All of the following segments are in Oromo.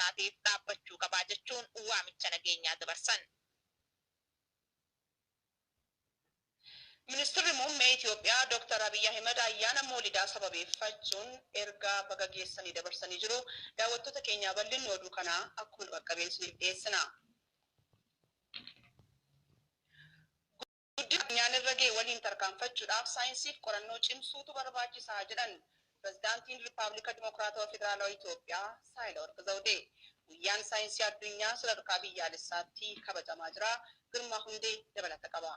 isaatiif dhaabbachuu qabaa jechuun waamicha nageenyaa dabarsan. Ministeerri muummee Itoophiyaa Dr. Abiyyi Ahimad ayyaana Moolidaa sababeeffachuun ergaa baga geessanii dabarsanii jiru. Daawwattoota keenyaa, bal'inni oduu kanaa akkuma nu qaqqabeen isiniif dhiyeessina. Guddina addunyaan irra ga'e waliin tarkaanfachuudhaaf saayinsiif qorannoo cimsuutu barbaachisaa jedhan Pireezidaantiin Riippaabilika Dimokiraatawaa Federaalawaa Itoophiyaa Saahilawarq Zawudee. Guyyaan saayinsii addunyaa sadarkaa biyyaalessaatti kabajamaa jira. Girmaa Hundee dabalata qaba.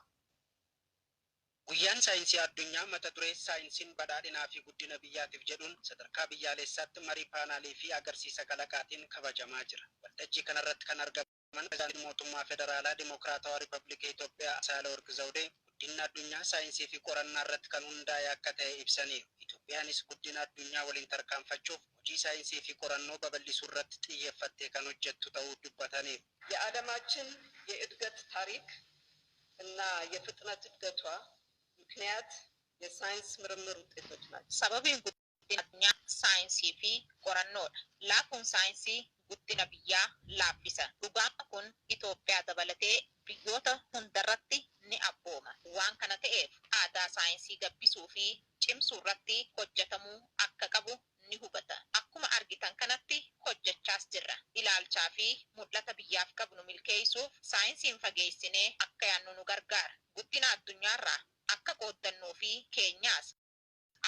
Guyyaan saayinsii addunyaa mata duree "Saayinsiin badhaadhinaa fi guddina biyyaatiif" jedhuun sadarkaa biyyaalessaatti marii paanaalii fi agarsiisa kalaqaatiin kabajamaa jira. Waltajjii kanarratti kan argaman Pireezidaantiin Mootummaa Federaalaa Dimokiraatawaa Riippaabilika Itoophiyaa Saahilawarq Zawudee guddinni addunyaa saayinsii fi qorannaa irratti kan hundaa'e akka ta'e ibsaniiru. Itoophiyaanis guddina addunyaa waliin tarkaanfachuuf hojii saayinsii fi qorannoo babal'isuu irratti xiyyeeffattee kan hojjettu ta'uu dubbataniiru. የዓለማችን የእድገት ታሪክ እና የፍጥነት እድገቷ ምክንያት የሳይንስ ምርምር ውጤቶች ናቸው። Sababiin guddina addunyaa saayinsii fi qorannoodha. Laafuun saayinsii guddina biyyaa laaffisa. Dhugaan kun Itoophiyaa dabalatee biyyoota hundarratti ni abbooma. Waan kana ta'eef, aadaa saayinsii gabbisuu fi cimsuu irratti hojjetamuu akka qabu ni hubata. Akkuma argitan kanatti hojjechaas jirra. Ilaalchaa fi mul'ata biyyaaf qabnu milkeessuuf saayinsiin fageessinee akka yaadnu nu gargaara. Guddina addunyaarraa akka qooddannuu fi keenyaas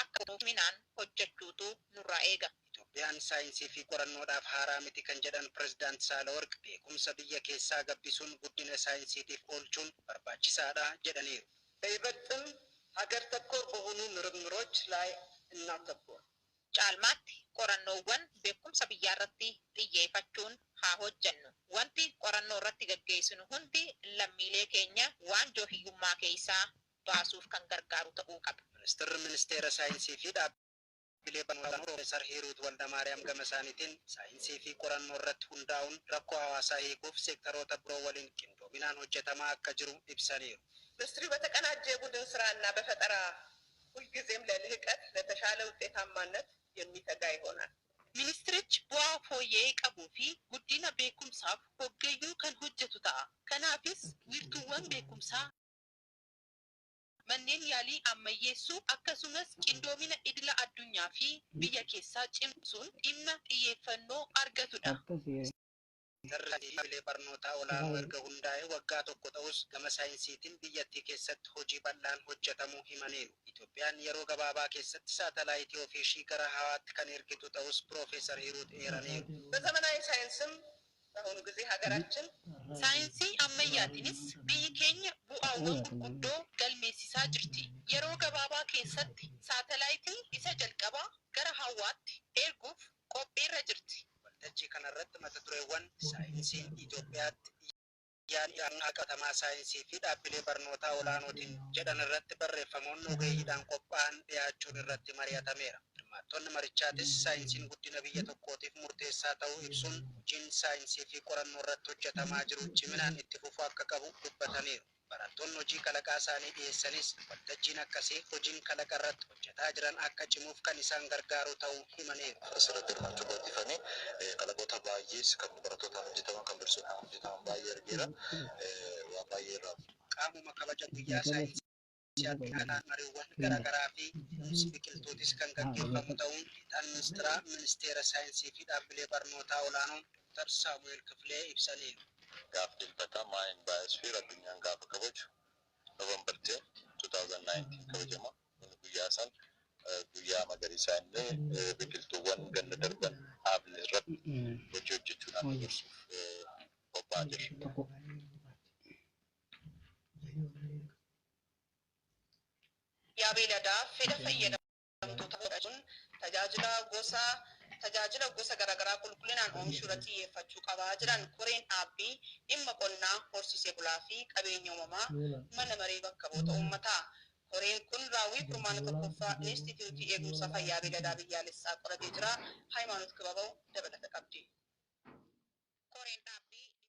akka minaan hojjechuutu nurraa eega. Itoophiyaan saayinsii fi qorannoodhaaf haaraa miti kan jedhan Pireezidaant Saahilawarq, beekumsa biyya keessaa gabbisuun guddina saayinsiitiif oolchuun barbaachisaadha jedhaniiru. በይበልጥም ሀገር ተኮር በሆኑ ምርምሮች ላይ እናተኩር። Caalmaatti qorannoowwan beekumsa biyyaa irratti xiyyeeffachuun haa hojjennu. Wanti qorannoo irratti gaggeessinu hundi lammiilee keenya waanjoo hiyyummaa keessaa baasuuf kan gargaaru ta'uu qaba. Ministeerri Ministeera Saayinsii fi Dhaabbilee Barnootaa Piroofeesar Hiruut Waldamaariyaam gama isaaniitiin saayinsii fi qorannoo irratti hundaa'uun rakkoo hawaasaa hiikuuf seektaroota biroo waliin qindoominaan hojjetamaa akka jiru ibsaniiru. ሚኒስትሪ በተቀናጀ የቡድን ስራና በፈጠራ ሁልጊዜም ለልህቀት ለተሻለ ውጤታማነት የሚተጋ ይሆናል። Ministirichi bu'aa fooyya'ee qabuu fi guddina beekumsaaf hoggayyuu kan hojjetu ta'a. Kanaafis wiirtuuwwan beekumsaa, manneen yaalii ammayyeessuu, akkasumas qindoomina idila addunyaa fi biyya keessaa cimsuun dhimma xiyyeeffannoo argatudha. Ministeerri Dhaabbilee Barnootaa Olaanoo erga hundaa'ee waggaa 1 ta'us, gama saayinsiitiin biyyattii keessatti hojii bal'aan hojjetamuu himaniiru. Itoophiyaan yeroo gabaabaa keessatti saatalaayitii ofiishii gara hawaatti kan ergitu ta'us Piroofeesar Hiruut eeraniiru. በዘመናዊ ሳይንስም በአሁኑ ጊዜ ሀገራችን Saayinsii ammayyaatiinis biyyi keenya bu'aawwan gurguddoo galmeessisaa jirti. Yeroo gabaabaa keessatti saatalaayitii isa jalqabaa gara hawaatti erguuf qophiirra jirti. Waltajjii kanarratti mata dureewwan "Saayinsiin Itoophiyaatti yaadni haqatamaa saayinsii fi dhaabbilee barnootaa olaanootiin" jedhan irratti barreeffamoonni ogeeyyiidhaan qophaa'an dhiyaachuun irratti mari'atameera. Hirmaattonni marichaatis saayinsiin guddina biyya tokkootiif murteessaa ta'uu ibsuun, hojiin saayinsii fi qorannoo irratti hojjetamaa jiru ciminaan itti fufuu akka qabu dubbataniiru. Barattoonni hojii kalaqaa isaanii dhiyeessanis waltajjiin akkasii hojiin kalaqa irratti hojjetaa jiran akka cimuuf kan isaan gargaaru ta'uu himaniiru. Asirratti hirmaachuu kootiifanii kalaqoota baay'ees kan barattootaan hojjetaman, kan barsiisotaan hojjetaman baay'ee argeera. Waan baay'ee irraa Qaamuma kabaja guyyaa saayinsii addunyaa mariiwwan garaagaraa fi kunuunsi biqiltuutis kan gaggeeffamu ta'uun Deetaan Ministiraa Ministeera Saayinsii fi Dhaabbilee Barnootaa Olaanoo Dr. Saamu'eel Kifilee ibsaniiru. Gaaf Dilbataa Main Biosphere addunyaan gaafa kabaju, November 10, 2019 kabajama. Guyyaa san guyyaa magariisaa illee biqiltuuwwan ganna darban dhaabne irratti hojii hojjechuudhaan dabarsuuf qophaa'aa jirra. Beeladaa fedha fayyadamtoota godhachuun tajaajila gosa garaagaraa qulqullinaan oomishuu irratti xiyyeeffachuu qabaa jiran koreen dhaabbii dhimma qonnaa, horsiisee bulaa fi qabeenya uumamaa mana maree bakka bu'oota uummataa. Koreen kun raawwii kurmaana tokkoffaa Inistituutii Eegumsa Fayyaa Beeladaa Biyyaalessaa qoratee jira. Hayimaanoot Kibabaw dabalata qabdi. Koreen dhaabbii